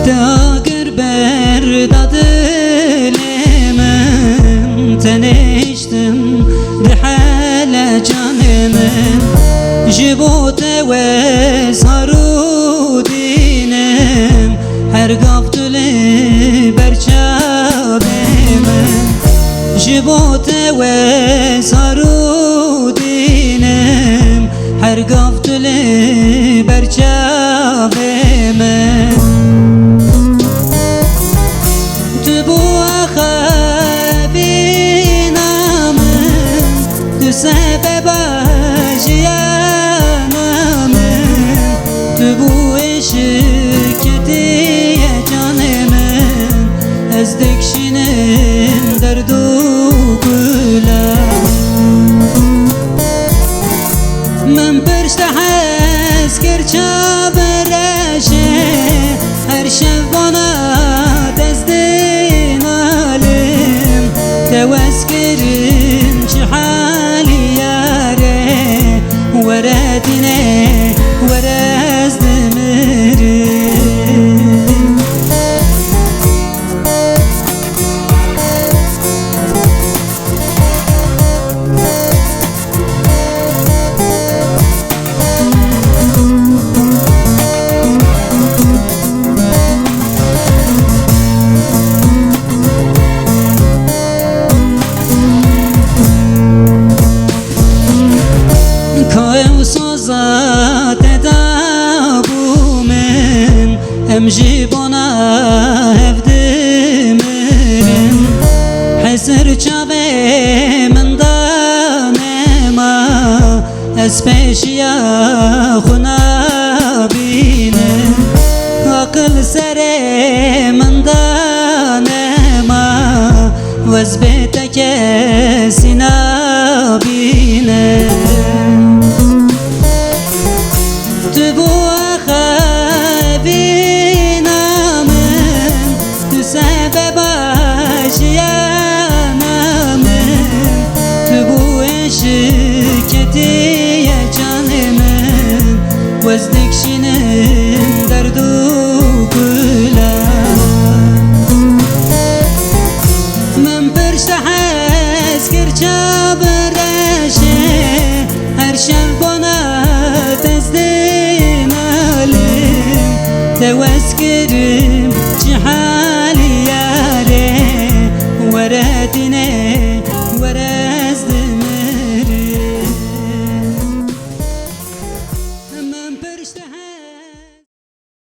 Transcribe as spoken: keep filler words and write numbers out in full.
Te agir berda dilê min, tenêştim di hele canê min. Ji bo te wê sar û dînim, her gav tu li ber çavê min. Ji bo te wê sar û dînim, her gav tu li ber çavê min. Tu bû axafîna min, tu sebeba jiyana min, tu bû êşiketiye canê min, ez dikşînim derd û gulan. Min pişt hez kir çav reşê, her şev bona dest dinalim. Te wez kirim çi halî yare, were dîne, were ez dimirim. Ka ew soza te dabû min, em jî bona hev dimirin. Hesir çavê min da nema, ez pêşiya xwe nabînim. Aqil serê min da nema, wez bê te kesî nabîne. Tu bû axafîna min, tu sebeba jiyana min, tu bû êşiketiye canê min, wez dikşînim derd û gulan. Min pişt hez kir çav reşê, her şev bona dest dinalim. Te wez kirim çi halî yare, were dîne, were ez dimirim. Min pişt